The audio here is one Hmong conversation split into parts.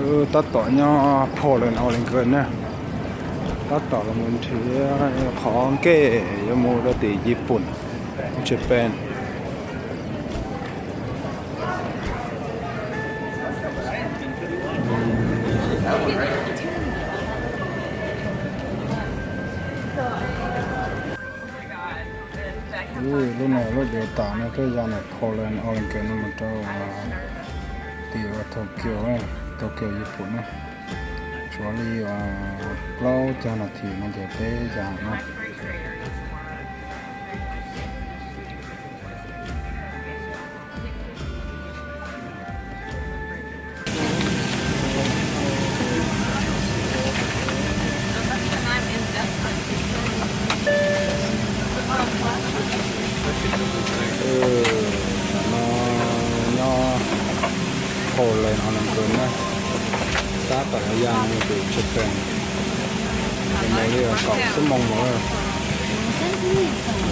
Tab tom nyob Portland, Oregon na. Tab tom los mus nrhiav qhov nkej yuav mus rau tim Yipum, Japan. Lub no lub Delta no twb ya ntawm Portland, Oregon no mus rau tim Tokyo, Tokyo Yipum na. Tshuav li plaub caug nas this no ces peb ya no. Tam no nyob Portland, Oregon na, tab tom ya mus tim Japan, mus li kaum xuab moos mus.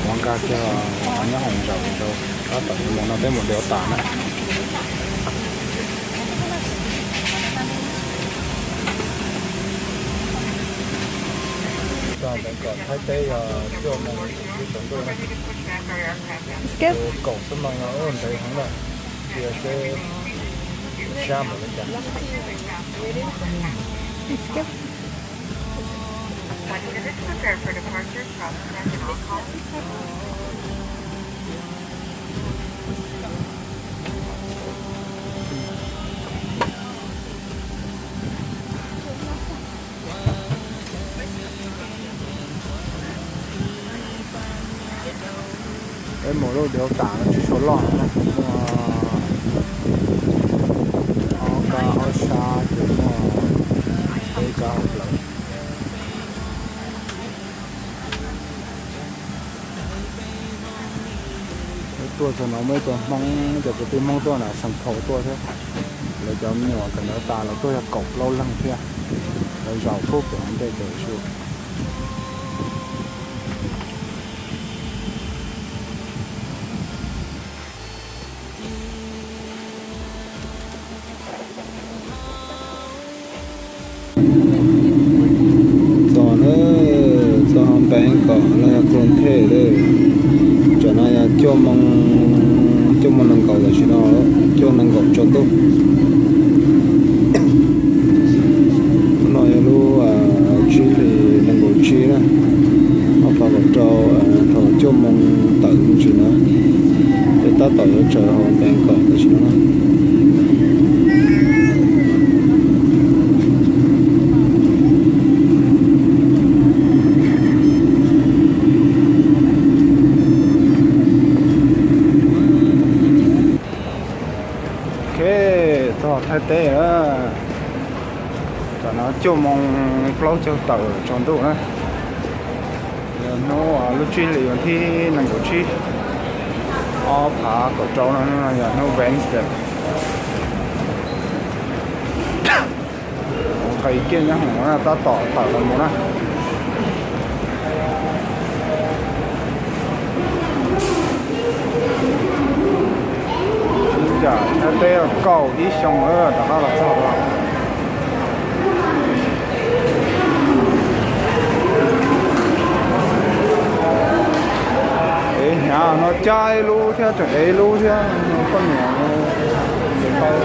Ua nkag kiag qhov nyob hoom zaum rau, tab tom mus no peb mus Delta na. Txog Bangkok Thaib teb yog cuaj moos tsaus ntuj na. Kaum xuab moos no ntev heev lawm, cia seb sab npaum li cas. Peb mus lub Delta no tsis tshua loj na, muaj ob kab ob sab ces muaj peb kab hauv plawv. Tuaj txog no muaj ib tug Hmoob, cov kwv tij Hmoob tuaj na, Xeem Phau tuaj thiab. Lawv cov me nyuam kawm ntawv tas lawv tuaj yog kaum plaub leeg thiab. Lawv zaum pub pem ntej ces su. Txog na, txog Bangkok los yog Kruv Thej lawm. Tam no yog cuaj moos, cuaj moos nees nkaum tam sim no, cuaj moos nees nkaum tsaus ntuj. Lub no yog lub tsib hlis nees nkaum tsib na, ob phav kaum rau, thaum cuaj moos tawm me ntsis na, peb tab tom yuav tsaws hauv Bangkok tam sim no na. Ok, txog Thaib teb lawm. Tam no cuaj moos plaub caug tawm tsaus ntuj na. Yog hnub lub tsib hlis vas thib nees nkaum tsib, ob phav kaum rau no, yog hnub Wednesday. Nqis kiag nyob hoom no tab tom tawm los mus na. Ib yam Thaib teb kaum ib xyoo lawm rov qab los txog no. Ev hnyav no cab ib lub thiab tseem ev ib lub thiab, poj niam tau.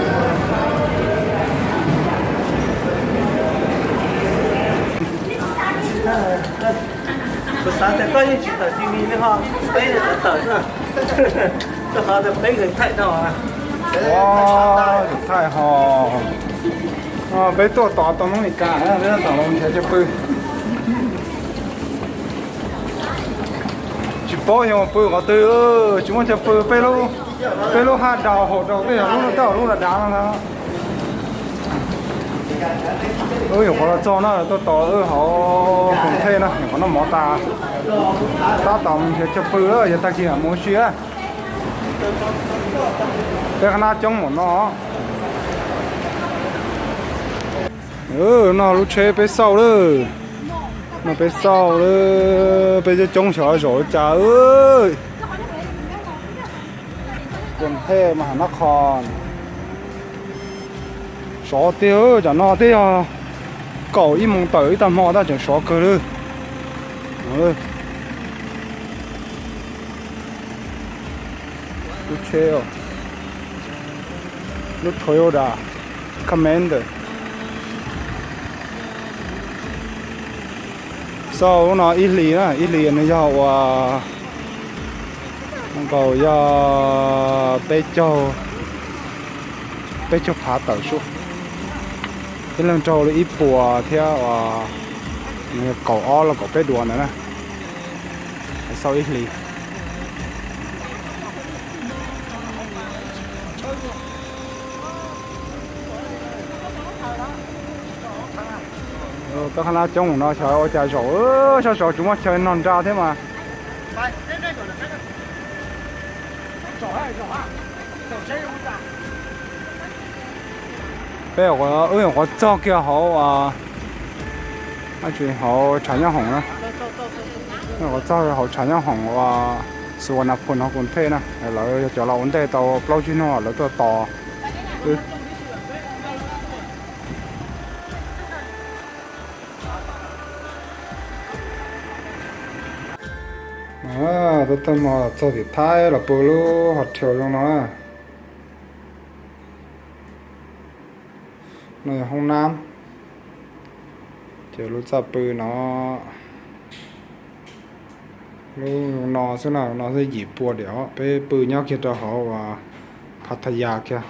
Kuv xav tias koj yeej tsis tawm T V li ho, peb tawm tawm xwb. Koj xav tias peb nkawd thaij dhau. Thaij ho. Peb tuaj tos tau Hmoob Mes Kas, peb tuaj tos los nrhiav chaw pw. Tsis paub xyov pw qhov twg, tsis muaj chaw pw, peb lub, peb lub haj daus haum daus tej yog lub no, tej lub dav dav no ntag. Wb nyuam qhuav los txog no, tuaj tos wb hauv Koom Thej no, nyuam qhuav noj mov tas, tab tom mus nrhiav chaw pw, yog tag kis mam mus ua si. Peb qab nab coob npaum no. Noj lub tsheb peb xauj lawm. Noj peb xauj lawm, peb coob coob xyov zaum li cas. Koom Thej mas ha nab qhos. Sov tiag, tam no twb yog kaum ib moos tawm ib tag hmo tab tseem sov kawg li. Lub tsheb, lub Toyota Commander. Xauj lub no ib hlis na, ib hlis nws yog uas nkaus yog peb caug, peb caug phav tawm suab. Ib leeg raug li ib puas thiab uas kaum ob los kaum peb duas ntawd na. Xauj ib hlis. Toj Khab Lab coob no xyov ua cas zaum, sab saud tsis muaj chaw nrog nra thiab mas. Peb wb nyuam qhuav txog kiag hauv, hauv tshav nyob hoom na. Nyuam qhuav txog hauv tshav nyob hoom uas Suvarnabhumi no, Kunthe na. Lawv yog cov los ua ntej tau plaub tsib hnub lawv tuaj tos. Thawj hmo txog tim Thaib los pw lub hotel zoo no na. No yog hoob nab, ces lub txaj pw no, lub no xwb na, no xwb yim pua diam. Peb pw nyob kiag rau hauv Pattaya kiag,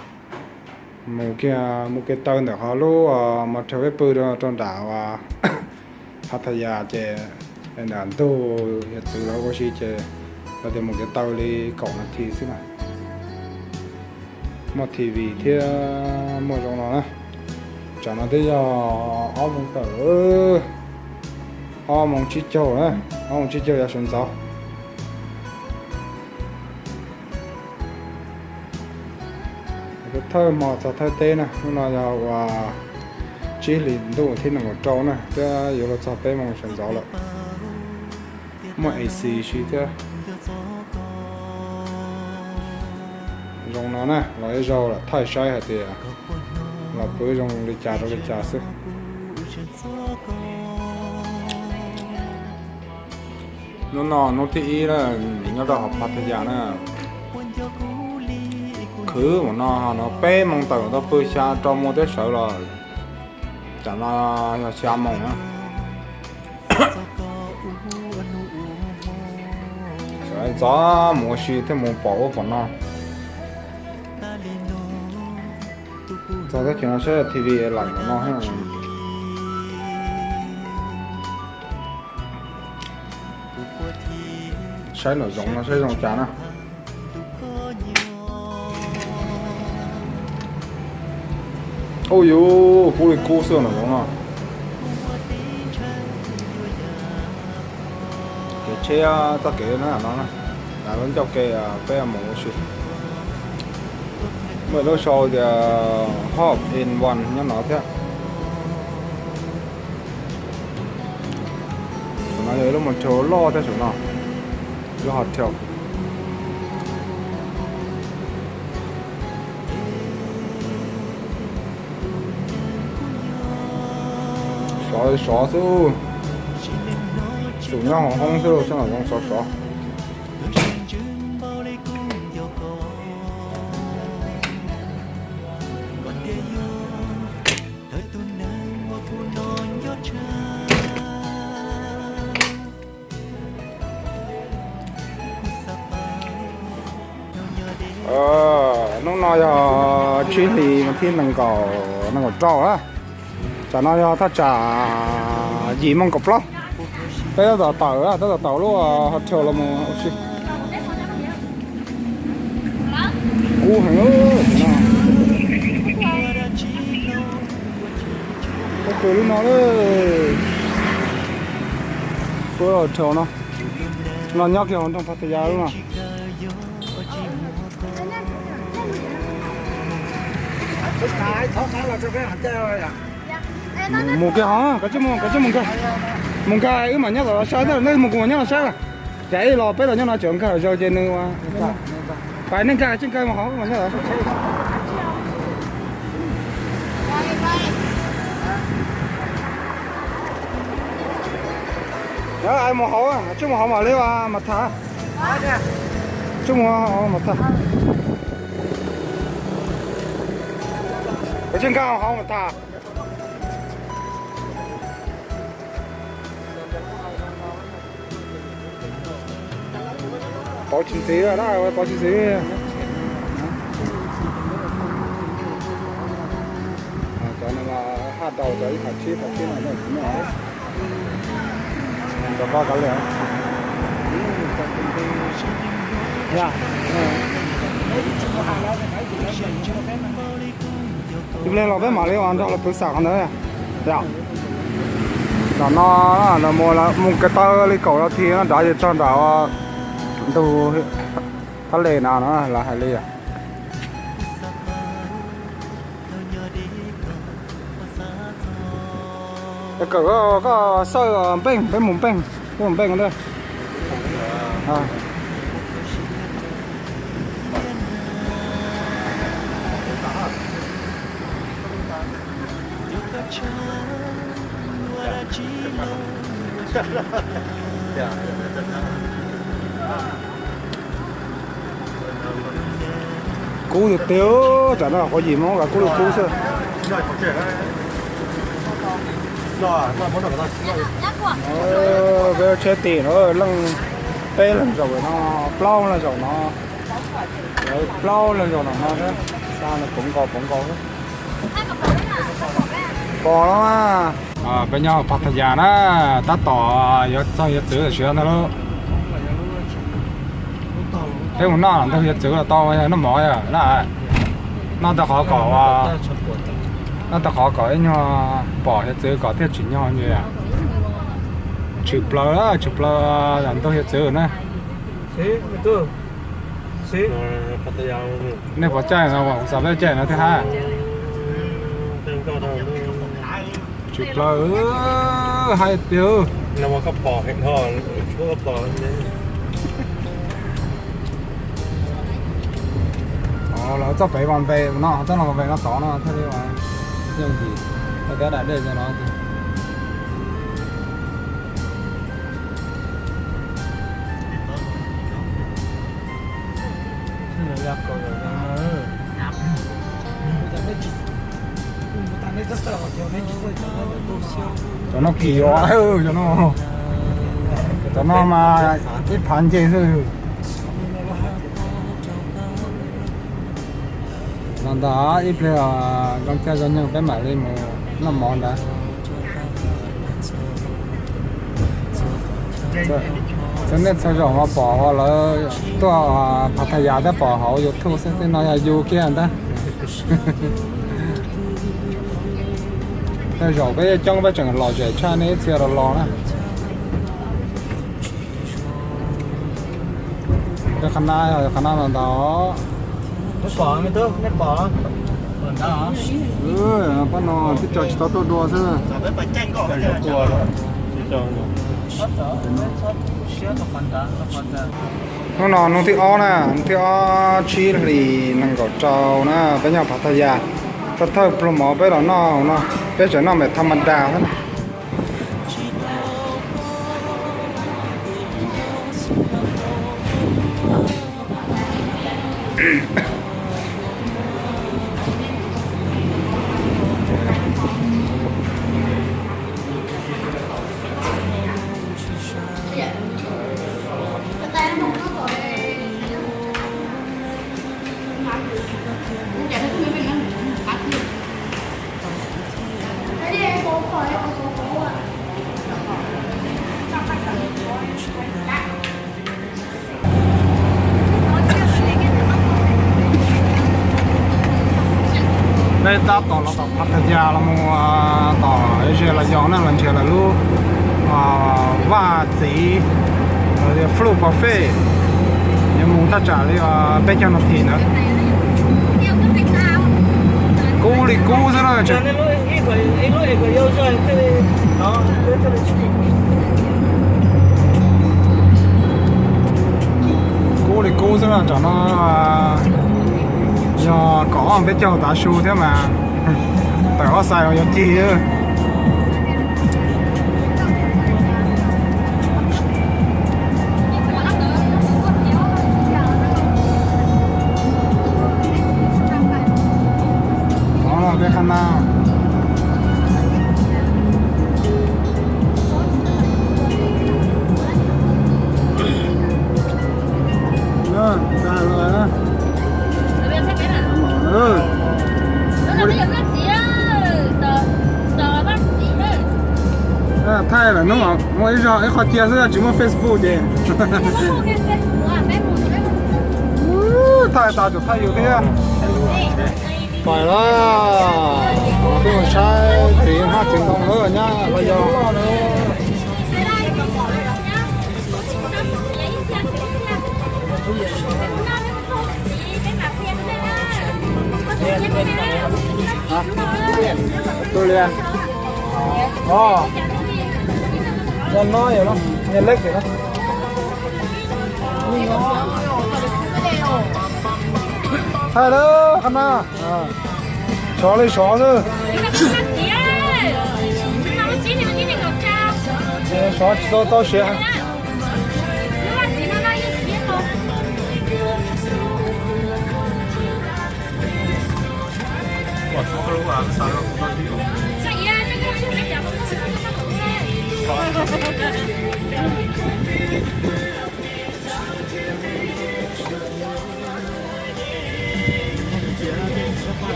mus kiag mus kev taw ntawm qhov lub motel peb pw rau nram Pattaya ces nram ntug hiav txwv lawv ua si ces lawv tias mus kev taw li kaum nas this xwb na. Muaj T V thiab muaj zoo no na. Tsam no twb yog ob moos tawm, ob moos tsib caug na, ob moos tsib caug yav sawv ntxov. Thawj hmo txog Thaib teb na, hnub no yog uas tsib hlis ntuj thib nees nkaum rau na, twb yuav luag txog peb moos sawv ntxov lawm. Muaj A C si thiab. Zoo no na, los ib zaug lam thaij saib hais tias los pw zoo li cas rau li cas xwb. Hnub no hnub thib ib na, nyob rau hauv Pattaya na. Khwv mus no, no peb moos tawm tau pw xya rau moos thiab sawv los. Tam no yog xya moos na. Sawv ntxov mus ua si thiaj mus pom ub pom no. Txog teb chaws no saib T V lam no. Saib nram zoov no saib zoo cas na. Ub yus, kub li kub xwb nram zoov no. Kev tsheb txoj kev na no, lawv ncauj ke peb mus ua si. Muaj lub sau tias Hop in One nyob no thiab. Saum no yog ib lub motel loj thiab saum no, lub hotel. Sov sov xwb, xum nyob hauv hoob xwb, sab nram zoov sov sov. Hnub no yog tsib hlis mas thib nees nkaum, nees nkaum rau na. Tsam no yog thaj tsam yim moos kaum plaub. Peb tab tom tawm, tab tom tawm lub hotel los mus ua si. Kub heev no. Peb pw lub no lawm. Pw hotel no. No nyob kiag hauv nroog Pattaya lub no. Mus kiag hov, koj tsij mus, koj tsij mus nkag. Mus nkag wb mam nyob tom no saib, nej mus kuv mam nyob no saib. Cas ib los peb los nyob no tseem nkag zaus ces nws ua, pais nej nkag tsij nkag mus hov, wb mam nyob tom no. Mus hauv, tsis mus hauv mam li mas tham. Tsis mus hauv mas tham. Tsis nkag hauv mas tham. Pauv tsis ntxiv na, pauv tsis ntxiv. Cov no mas haj daus cov ib phav tsib phav tsib no, cov ko kav liam. Ib pliag los peb mam li ua nrog lawv pw xam qhov ntawd. Tam no mus mus kev taw li kaum no tig no nrad ces txog nram ntug Thab Les no no lawv hais li. Kawm koj xawj npeej, peb mus npeej, peb mus npeej ntag. Kub tiag tiag, tsam no qhuav yim moo kub li kub xwb. Peb tsheb tim no leej peb leeg zaum no, plaub leeg zaum no, plaub leeg zaum no, xa no pov nkaus pov nkaus. Pom no, peb nyob Pattaya na, tab tom yuav txog hiav txwv tam sim no ntag lauj. Peb mus noj ntug hiav txwv los tau, noj mov na. Noj tau qhov kom, noj tau qhov kom ib nyuag pom hiav txwv kom thiaj tsim nyog. Tshwm plaws, tshwm plaws ntug hiav txwv na. Nej pom caij no, kuv xav peb caij no thiab hab. Tshwm plaws, haib tiag. Lawv txoj pem Van Ve no, txoj no Van Ve no tod no thiaj li yooj yim, tau tiab dam dej no. Cov no kim os, cov no, cov no mas ib phav nce xwb. Los ntawm ib pliag zoo caij zoo nyoog peb mam li mus noj mov ntawd. Txhua niaj txhua zaus mas pom lawv tuaj Pattaya tab pom hauv YouTube xwb, tej no yog yus kiag ntag. Tej zaum peb coob peb tseem lom zem tshaj nej ib txhia los los na. Qhov no, qhov no los ntawd. Pab no twb tso tsis tau tuaj dua xwb. Hnub no hnub thib ob na, hnub thib ob tsib hlis nees nkaum rau na, peb nyob Pattaya. Thawj thawj pluag mov peb los noj no, peb tseem noj me tha ma da xwb. Peb tab tom los tom Pattaya los mus tom ze los yog na, los nrhiav lawv lub vaj txiv, los yog fruit buffet, yuav mus thaj tsam li peb caug nas this ntawd. Kub li kub xwb na. Kub li kub xwb na, tam no yog kaum ob peb caug tav su thiab mas tawm ob xais yuav cig. Qhov no. Thaij lawm hnub muaj ib zog ib qho cia xwb tsis muaj Facebook ces thaij tas tsuas thaij yus thiab. Pais lawm, kuv twb mus saib txiv hmab txiv ntoo lawm nyab los yog. Tus li, o, yog no yog no, yog leb tim no. Thaij lawm qhov no. Sov li sov xwb. Sov tsis tau tau siav.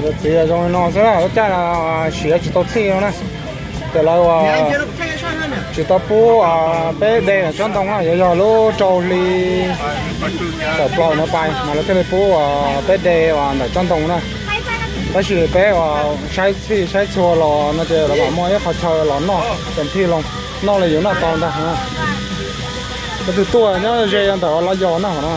Yuav txiv zoo li no xwb, lub caij siav tsis tau txhij no na. Ces lawv tsis tau pub peb de ntawm tsob ntoo na, yuav yog lub rau hli tawm plaws no pais mas lawv thiaj li pub peb de ntawm tsob ntoo na. Tab sis peb saib txhij saib txhua los no ces lawv mam muaj ib qho chaw los noj ces thiaj li noj li yus noj tau ntag. Leej twg tuaj nyob ze ntawm los yog noj no.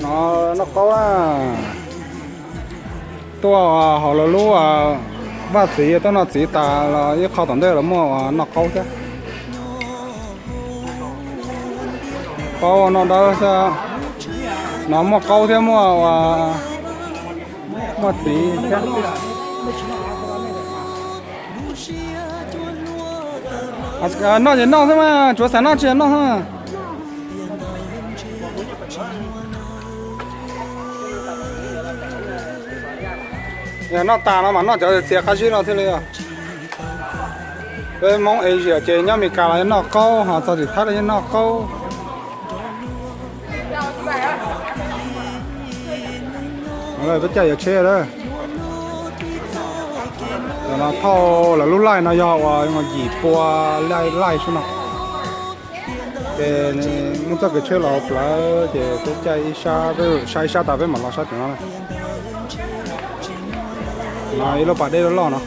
No noj qaub na. Tuaj hauv lawv lub vaj txiv, tuaj noj txiv tas los ib qho tom ntej los muaj noj qaub thiab. Qaub noj dawb xwb. No muaj qaub thiab muaj, muaj txiv thiab. Noj ces noj xwb mas, tsuav xav noj tsis noj. Yog noj tas no mas noj cov txias qab zib no thiaj li. Peb Hmoob Asia ces nyob Amelikas los yeej noj qaub, ho txog tim Thaib los yeej noj qaub. Peb caij yuav tsheb lawm. Tam no thauj lawv lub laij no yog uas yim pua laij xwb no. Ces muaj txoj kev tsheb los hauv plawv ces peb caij ib sab, peb saib ib sab tas peb mam los sab tim no na. No ib lub pas dej loj loj no.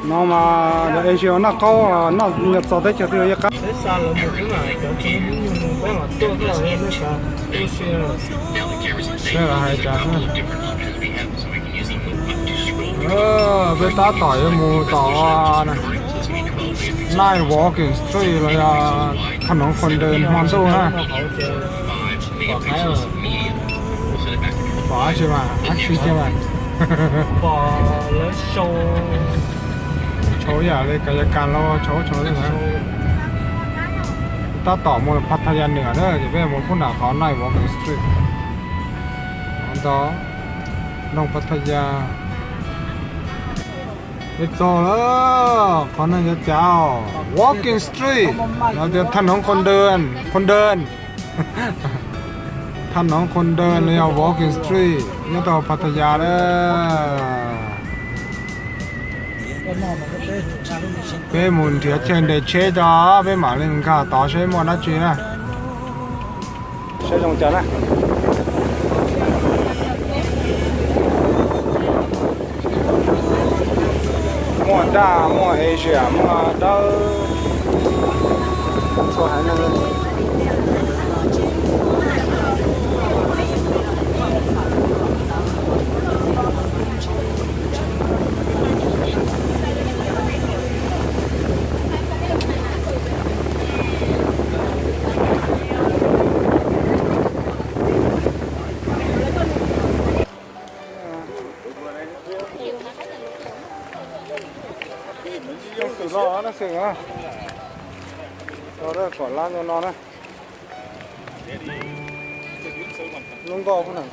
No mas cov Asia noj qaub, noj nyuag txog teb chaws twg yeej qab. Seb lawv hais cas xwb. Peb tab tom yuav mus tom Night Walking Street los yog Tha Noov Qhoo Dee hmo ntuj na. Pom dab tsi mas, dab tsi kiag mas. Tshau ib yam li kas yas kas los tshau tshau li ntawd. Tab tom mus Pattaya Nwm na, ces peb mus pub nram qhov Night Walking Street. Ntawd, nroog Pattaya. Peb txog lawm, qhov no yog cas? Walking Street, no tias Tha Noov Qhoo Dee, Qhoo Dee. Thaj Noov Qhoo Daw los yog Walking Street nyob rau Pattaya na. Peb mus nrhiav chaw nres tsheb tso, peb mam li nkag tod seb muaj dab tsi na. Saib zoo cas na. Muaj daj, muaj Asia, muaj dawb, txhua haiv neeg. Leej twg loj leej twg na. Tau kom lab nyob no na. Lub nkoj kuj na.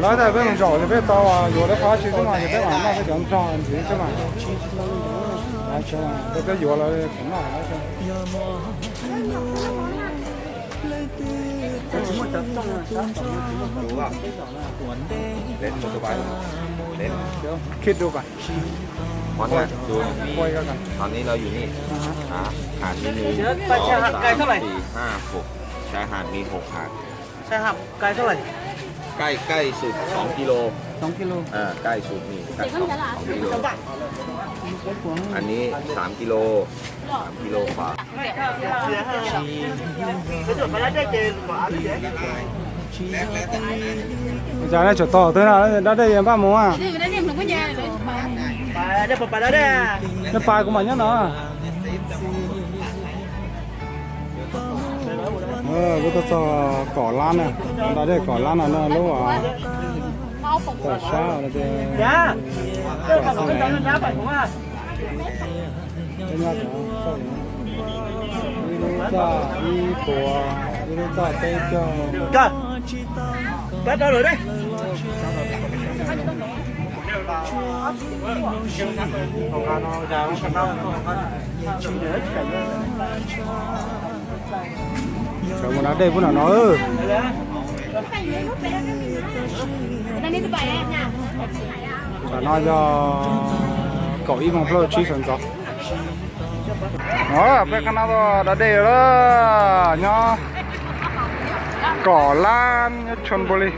Lawv tias peb mus zaum ces peb tau yuav lawv qhov tsis xwb mas ces peb mam noj peb cov nrog ntxiv xwb mas. Peb yuav lawv tseem noj. Kidsดูก่อน ดู ตอนนี้เราอยู่นี่ หาดมีหนึ่ง สอง สาม สี่ ห้า หก ชายหาดมีหกหาด ชายหาดไกลเท่าไหร่ ใกล้ใกล้สุดสองกิโล สองกิโล อ่า ใกล้สุดนี่ใกล้สองสองกิโล อันนี้สามกิโล สามกิโลขวา Cas nej tseem tos twg no, dab dej yeej npaj mus a. Nej pais kuv mam nyob no. Lub tuaj txog Kaum Lab na, dab dej Kaum Lab no lub tom sab. Ib lub txaj ib puas, ib lub txaj peb caug. Sawv mus da dej pub nram no. Tam no yog kaum ib moos plaub tsib sawv ntxov. Peb qab no tuaj da dej lawm, nyob Kaum Lab, nyob Chon Buri,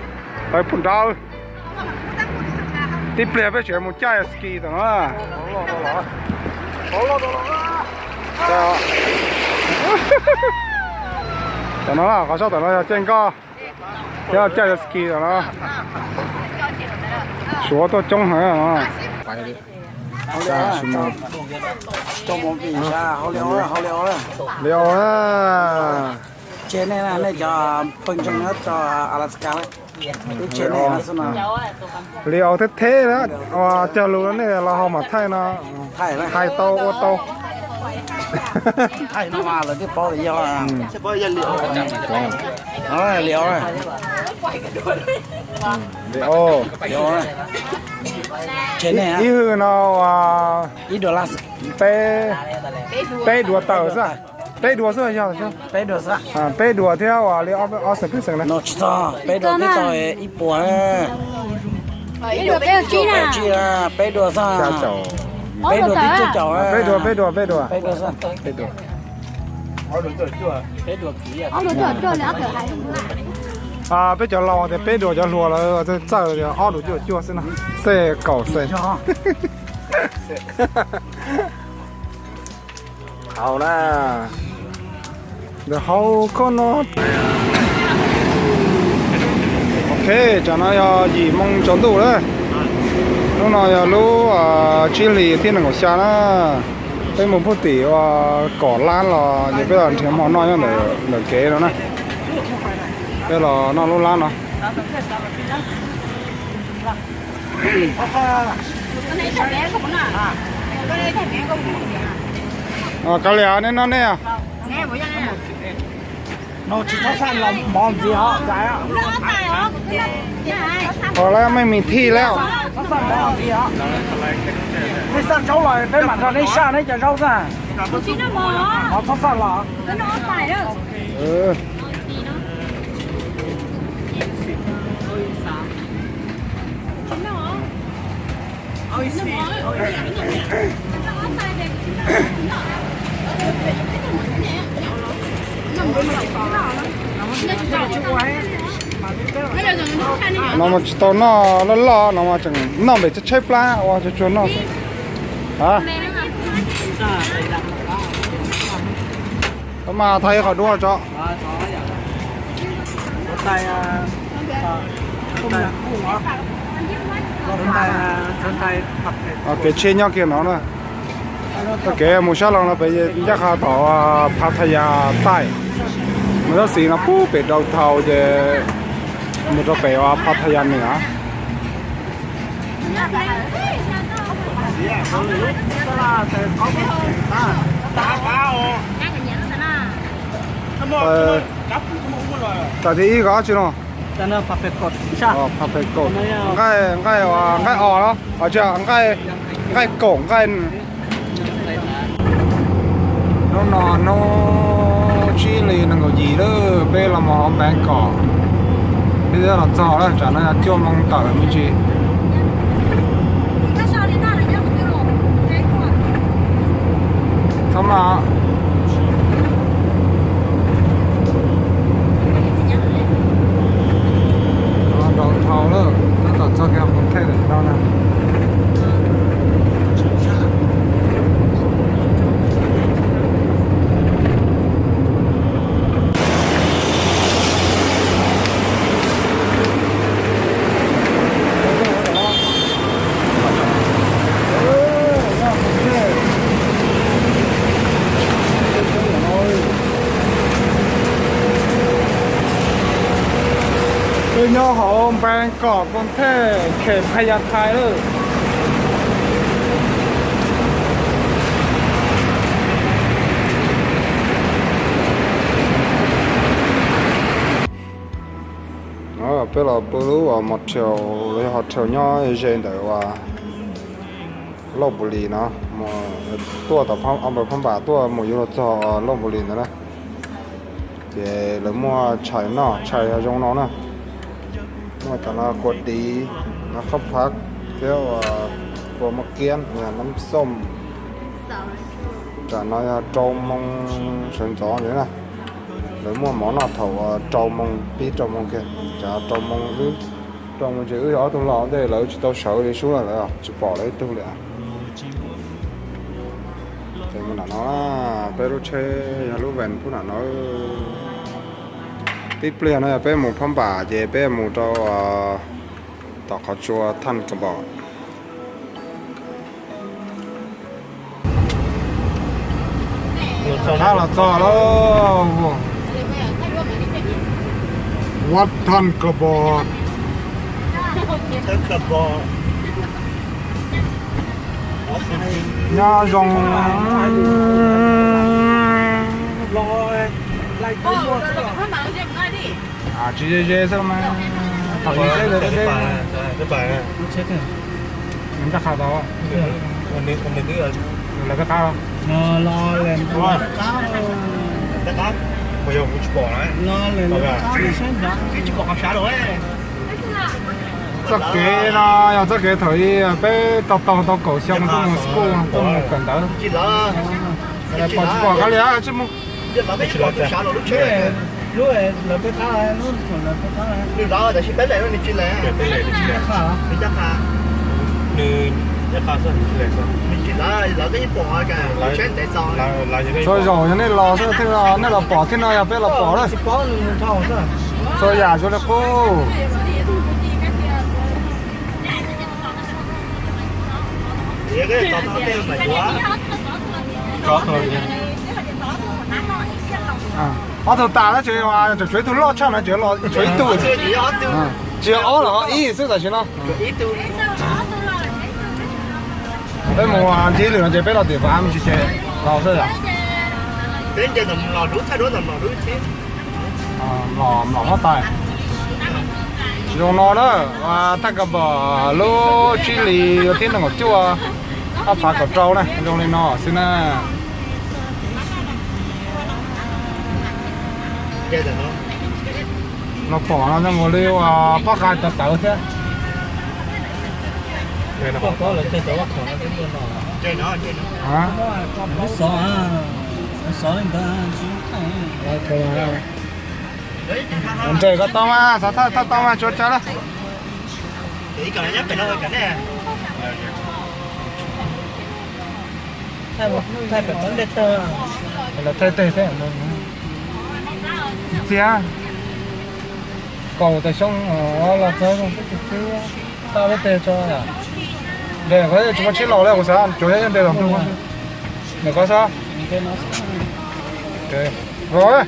lawv pum nrau. Tib pliag peb tseem mus caij ski tam no. Tam no qhov saib tam no yog caij nkoj thiab caij ski tam no. Suav tuaj coob heev. Li os na. Li os thiab thiab na, cog lus nej los ho mam thaij no, hais tau ua tau. Ib hwj no peb, peb duas tawm xwb. Peb duas xwb yog, peb duas thiab ua li ob xeem peb xeem na. Peb duas, peb duas, peb duas xwb. Peb duas, peb duas, peb duas. Peb cov laus tias peb duas, cov hluas lawv txawj tias ob duas cuaj cuaj xwb no. Xej kaum xeem. Hauv na, ntawm hauv koj no. Ok, tsam no yog yim moo tsaus ntuj lawm. Hnub no yog lub tsib hlis thib nees nkaum xya na. Peb mus pub tim ua kom lab los ces peb los nrhiav hmo noj nyob ntawm kev no na. Peb los noj lub lab no. Kav liam, nej noj nej. Ua lawm, mej mis thij lawm. Nej xaj zaub los peb mam nrog nej saj neb cov zaub xwb. Txhob xaj los. No mas tsis tau noj loj loj, no mas tseem noj npem tshaib tshaib plab ua tsuag tsuag noj xwb. Mas thaij ib qho duab tso. Kev tshiab nyob kiag no na. Txoj kev mus sab laug no pem ncaj qha tom Pattaya Thai. Mus tab xis no pub pem downtown ces mus rau pem Pattaya Nwm. Tam thib ib koj tsi no? Nqaij, nqaij, nqaij os los, nqaij kaum nqaij. Hnub no hnub tsib hli nees nkaum yim lawm, peb los mus hauv Npeev Kom. Peb twb los txog lawm, tsam no yog cuaj moo tawm me ntsis. Thov mas. Rau dhau lawm, tab tom txog kiag qhov thej lawm no na. Twb nyob hauv Npeev Kom, koos thej khem Phaya Thai lawm. Peb los pw lub motel los yog hotel nyob ze ntawm uas Lauj Npus Lis no, tuaj tom Phab Npas tuaj mus yuav luag txog Lauj Npus Lis ntawd na. Ces lawv muaj tshais noj, tshais zoo no na. Muaj cov no kua div, no khab phab thiab kua maj kiab, nab xooj. Tsam no yog rau moo sawv ntxov ntawd na. Lawv muaj mov noj thaum rau moo, pib rau moo kiag, tsam rau moo wb, rau moo ces wb yog ob tug los ntej lawv tsis tau sawv li sub lawm, lawv tsis pom lawv ib tug li. Ces mus nram no, peb lub tsheb yog lub van pub nram no. Tib pliag no yog peb mus Phab Npas ces peb mus rau Tom qhov tsua Thaj Kos Pom. Los txog, los txog lawm. Vaj Thaj Kos Pom. Nyob zoo. Tsis ze ze xwb mas. Thaum ub teb ntawd teb, nws ncaj qha tau. Lawv peb qab los? Txoj kev no yog txoj kev thaum ub peb tau taug tau kaum xyoo tuaj mus school, tuaj mus kawm ntawv. Pom tsis pom qab li, tsis mus. Txhua zaus yog nej los xwb, nej los pom thiab no, nej los pom thiab no yog peb los pom na. Txhua yam zoo li qub. Ob tug tas tab sis tshuav ib tug loj tshaj no, tshuav ib tug. Tsis yog ob los ib xwb tam sim no. Peb mus ncig lwm no ces peb los tim Vav me ntsis ces tau xwb yom. Mlom huab tais zoo no na, Thaj Kos Pom lub tsib hlis yuav thib nees nkaum cuaj, ob phav kaum rau na, zoo li no xwb na. No pom no zoo nkaus li pob qa tawv tawv thiab. Nres ko tau mas, xav thaj thaj tau mas tsuav tsawv lawm. Thaij pem pob ntiaj teb, thaij teg thiab. Txiv txiv, kaum tawm xyoo los txog xyoo txib txiv txiv, tau peb teg tso. Nres ko tsis muaj tsheb los li, kuv xav tsuav nyob nres los nrug. Nres ko xwb. Los.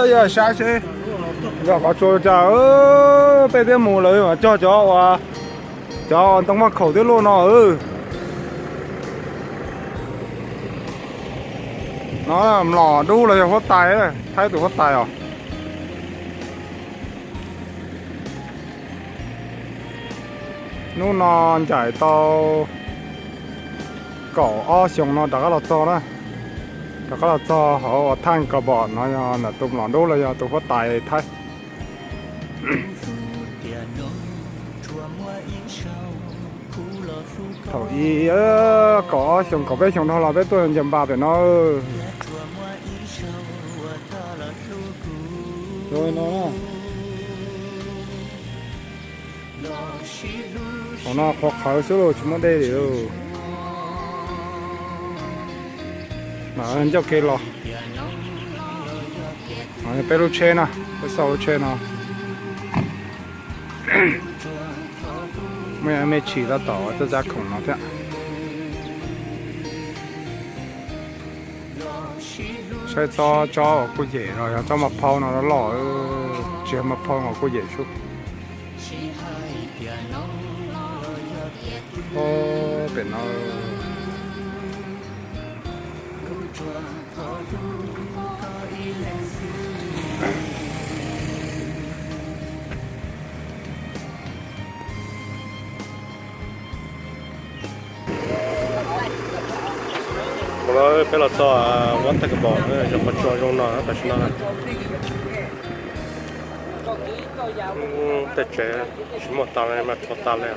Yog saib seb yog qhov tsua cas, peb thiaj mus lawm mas cog cov uas, cov ntoo maj khaum twb luaj no. No mlom dub los yog huab tais, Thaib tus huab tais os. Hnub no ncaim tau kaum ob xyoos no rov qab los txog na. Rov qab los txog hauv uas Thaj Kos Pom no yog ntawm tus mlom dub los yog tus huab tais Thaib. Thaum ub kaum ob xyoos kaum peb xyoos dhau los peb tuaj ncaws npas pem no. Hauv no qhuav qhawv xwb los tsis muaj dej li. Mas ncauj ke los. Peb lub tsheb na, peb xauj lub tsheb no. Muaj me tshis tab tom txaj txaj khoom no thiab. Saib tsob tsob uas kuj yem no yog tsob maj phaub no loj, tsis yog maj phaub no kuj yem sub. Pem no. Mus no peb los txog Vaj Thaj Kos Pom, yog qhov tsua zoo no tam sim no. Tej tsev tsis muaj tas li mas rhuav tas li.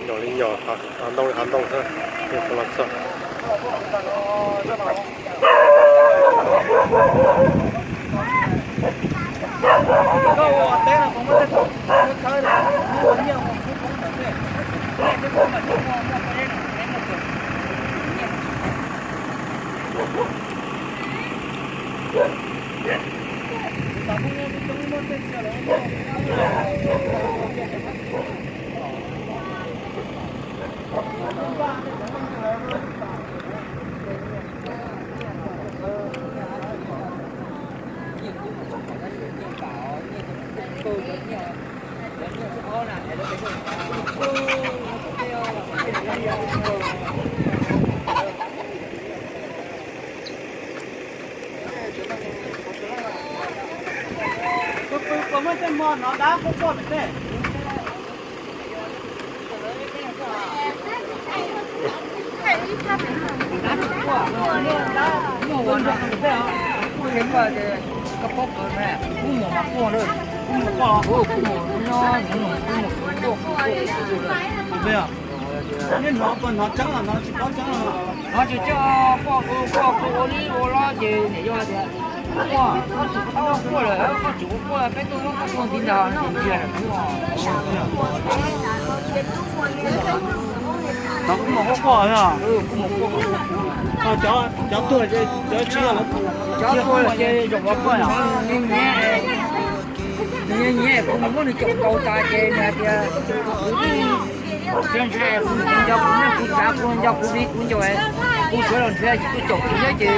Nyom li nyom, hav ntoo li hav ntoo xwb, los txog. Nej hnov, hnov tseeb los hnov tsis paub tseeb? Hnov tsis tseeb, poj kuv, poj kuv ua li ua los ces niam yog tias quaj, koj tsum tau quaj lawm, koj tsum quaj, peb tuaj muab koj tua ntiv ntag, nws nthiag lawm. Hnov kuj mus quaj quaj os. Cov tuag ces cov tsis yog lawv, cov tuag ces zaum los quaj os. Nws nyiav, nws nyiav, kuv mus muab nws caum nkaus tas ces nws hais tias kuv twb ntshaw ntshaw, kuv nco kuv neej kuv tsav, kuv nco kuv viv kuv ncaus, kuv sawv los nrhiav tsis tau caum kuv thiab ces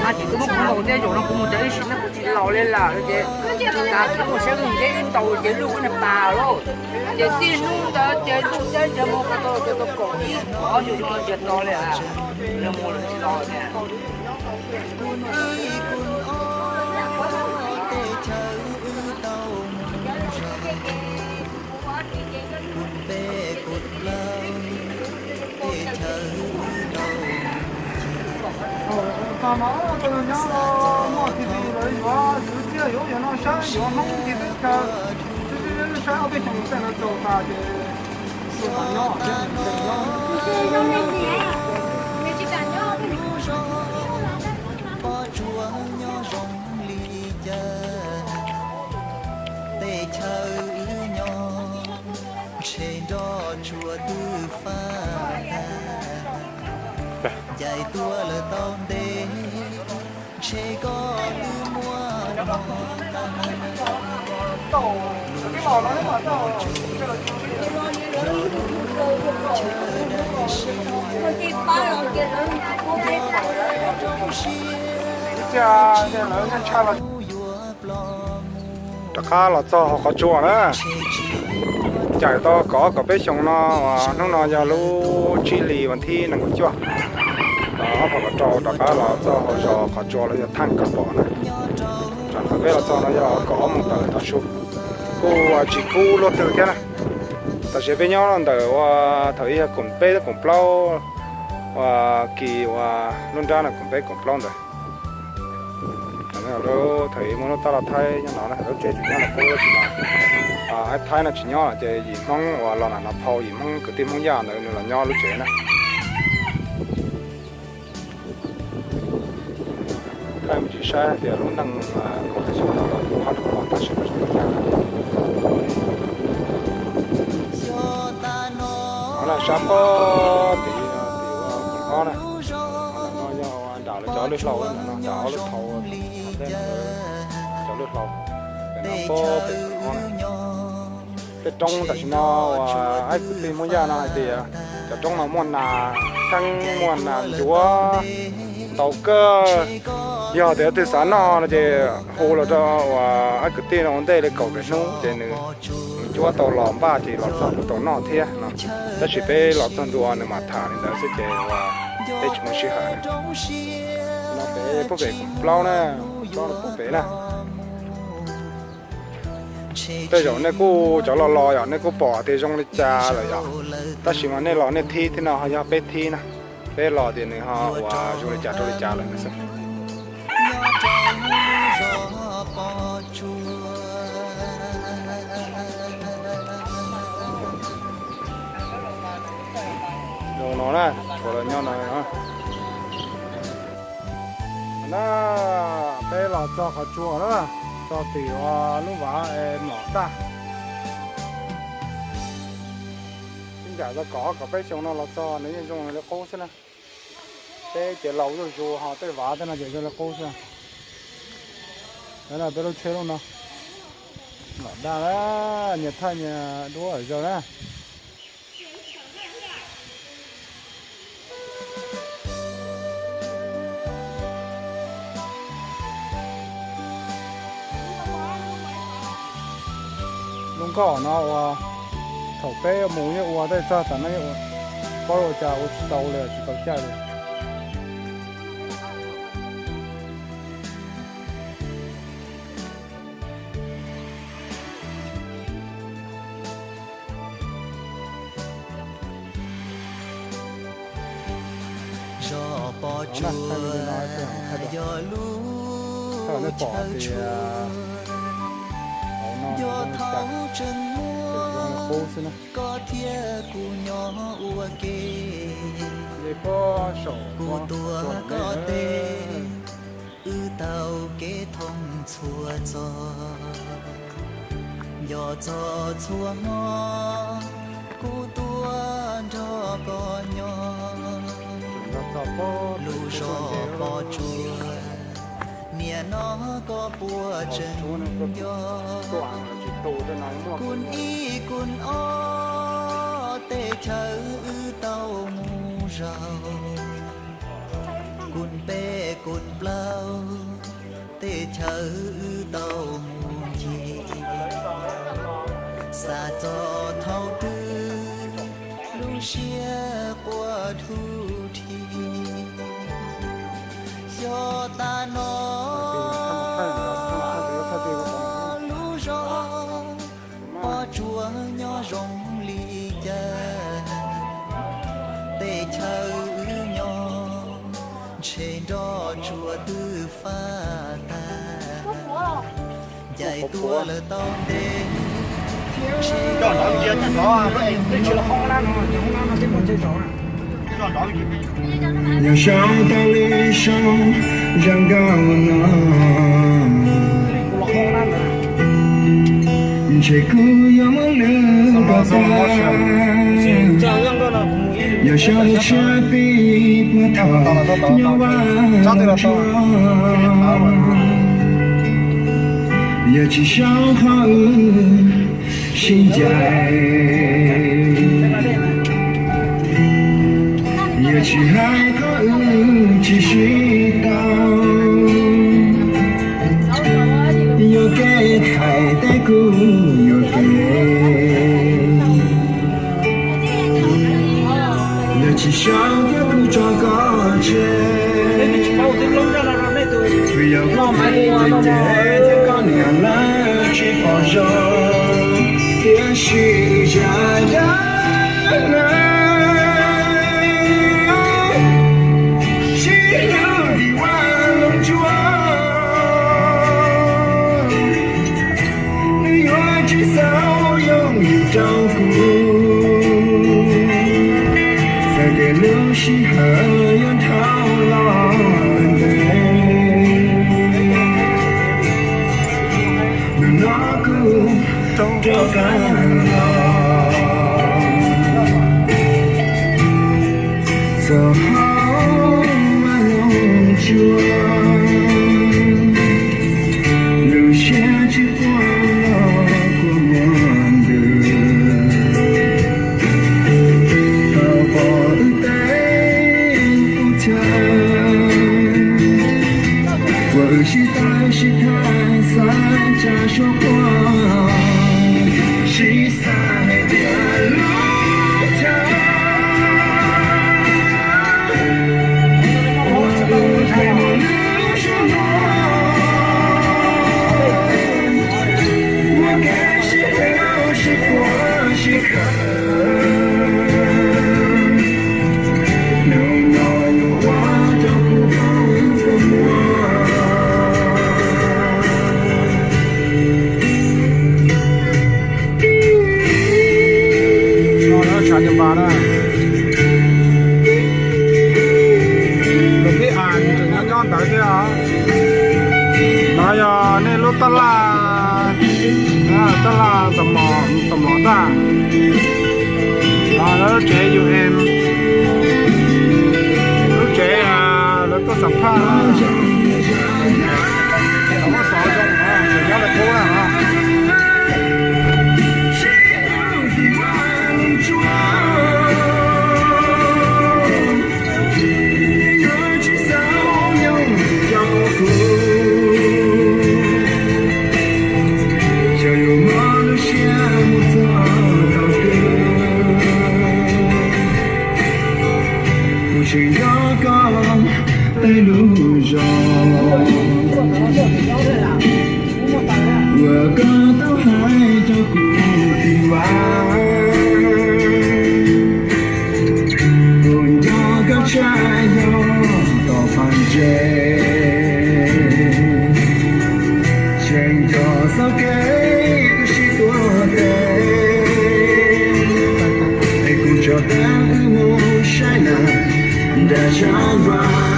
hais tias kuv muab kuv nkaus thiab, zaum no kuv mus txog ib sim neej kuv tsis laus li lawm ces kuv kav kuv mus saib luj ntiab ib ntaus ces luj ua niag pas lauj. Ces txij hnub ntawd ces luj ntiab ntshav mus qhov tau ces tau kaum ib ob xyoo no ntsiag to li, nws mus lawm tsis laus li. Tus no nyob muaj T V lawv yuav, yuav txiaj yuav, yuav no saib yuav Hmoob ti teb chaws, saib ob peb xyoo tej no tau tas ces tus no nyob thiab nyob. Pob tsuas nyob zoo li cas, tej chaw wb nyob ntshe nroj tsuas twb faj tag, ncaim tuaj lawm tau ntev, ntshe koj twb muaj hnub qab. Lub zos tshuav chaw dab tsi, nco lawv zoo siab, kuv yuav plob mus. Rov qab los txog hauv qhov tsua na. Ncaim tau kaum ob kaum peb xyoos no, hnub no yog lub tsib hli vas thib nees nkaum cuaj, ob phav kaum rau, rov qab los txog hauv zos qhov tsua los yog Thaj Kaum Pom na. Tsam thaum peb los txog no yog kaum ob moos tawm tav su, kuj tsis kub luaj twg thiab na. Tam sim peb nyob ntawm ua thaum ub yog koom peb koom plaub, ua kis ua lub nrab no koom peb koom plaub ntawd. Lub thaum ub muaj lub tab laj Thaib nyob no, lub tsev tseem nyob no qub, tab sis mas Thaib no tsis nyob lawm ces yim Hmoob uas los nram no phau, yim Hmoob kwv tij Hmoob Yaj ntawd nws los nyob lub tsev na. Thaij me ntsis saib hais tias lub neej kaum peb xyoos no los kuj qab rau los tab sis mas zoo li cas. Qhov no sab pob tim, tim ua Pem Hlob na. Qhov no yog nram lawv cov lwj hlau, nram ob lub hlau, cov lwj hlau. Pem no pob pem Pem Hlob na. Tej roob tam sim no uas ib kwv tij Hmoob Yaj no hais tias cov roob no muaj nas xeeb, muaj nas ncuav ntau kawg. Yog tias leej twg xav noj no ces hu los rau uas ib kwv tij no ua ntej li kaum tawm hnub ces nws, nws cuab tau los npaj ces los txog kuj tau noj thiab no. Tab sis peb los txog ntua nws mam tham li ntawd xwb ces uas peb tsis muaj sij hawm. No pem pub pem Koom Plaub na, Koom Plaub no pub pem na. Tej zaum nej kuj cov los los yom, nej kuj pom tias zoo li cas lawm yom. Tab sis mas nej los nej thib thiab no ho yog peb thib na. Peb los tias nws ho uas zoo li cas rau li cas lawm no xwb. Zoo no na, tshuav los nyob no. Na, peb los txog qhov tsua na, txog tim ua lub vaj es mlom tag. Sib ncaim tau kaum ob kaum peb xyoos no los txog nws yeej zoo li qub xwb na. Peb ces laus zuj zus ho tej vaj tej no ces zoo li qub xwb. Peb lub tsheb lub no mlom tag na, nyias thaij nyias duab zaws na. Lub Koj no ua, thaum peb mus yeej ua, tej txog tam no yeej ua, paub ua cas ua tsis tau li, tsis tau caij li. Zos Pov Tsuas yog lub chaw tshua, nco thaum tseem muaj koj thiab kuv nyob ua ke. Kuv tuav koj tes, wb taug kev thoob txhua txoj, nco txog txhua hmo kuv tuaj nrog koj nyob. Lub zos Pov Tsuas, nim no koj puas tseem nco? Kub ib kub ob tej chaw wb tau mus zaum, kub peb kub plaub tej chaw wb tau mus ncig. Xav txog thaum twg lub siab quaj dhuj dhi. Xyov tam no lub zos Pov Tsuas nyob zoo li cas, tej chaw wb nyob ntshe nroj tsuas twb faj tag, ncaim tuaj lawm tau ntev. Yog sau tau li sau zoo nkauj no, ntshe kuv yuav muab lwm tus tag. Yog sau lub siab pib puag thaum nyob vaj tsuag, yog tsis sau qhov wb sib ncaim, yog tsis hais qhov wb tsis sib tau. Yuam kev hais tias kuv yuam kev, yog tsis sau thiab kuv tso koj tseg. Vim yog kuv txiv ces thiab koj niam lawv tsis pom zoo, tiam sis zaj dab neeg sib hlub dim vaj loog tsuag, nws yuav tsis xaus yooj yim rau kuv. Txawm tias lub sij hawm yuav dhau los ntev, hnub no kuv rov qab los txog hauv vaj loog tsuag, lub siab tsis quaj los kua muag ntws. Tau pom wb tej qub chaw uas wb sib tais sib thaiv xav tsa suab quaj, sib xav hais tias lub caij uas wb pheej mus lwm suab no, muaj kev sib hlub sib quaj sib khawm, hnub no yuav ua rau kuv poob kua muag. Tshav nyob npas na, lub pib as tseem nyob nyob ntawd thiab. No yog nej lub tab laj, tab laj tos mlom ntag. No lub tsev U N, lub tsev lawv tuaj xam phaj. Muaj xov zoo, tseem nyob lawv qub na. Tej lus zoo uas koj tau hais rau kuv, tus Vajtswv, kuv nco koj tshaj yog tom paj ntseg, tseem nco txoj kev koj sib tuav tes, es kuv tso tag wb mus saib na, nram tshav ntuj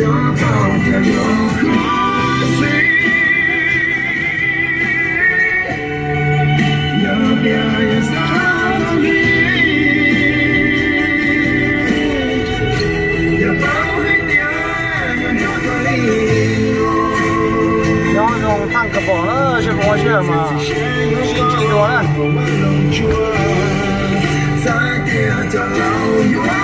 yog paub tias yog koj xwb. Yog tias yog xav txog li, yog paub hais tias yog nrog koj li no. Nyob zoo tag kawg nkaus na, sib hlub sib mas sib ntsib dua na. Txawm tias cov laus yuav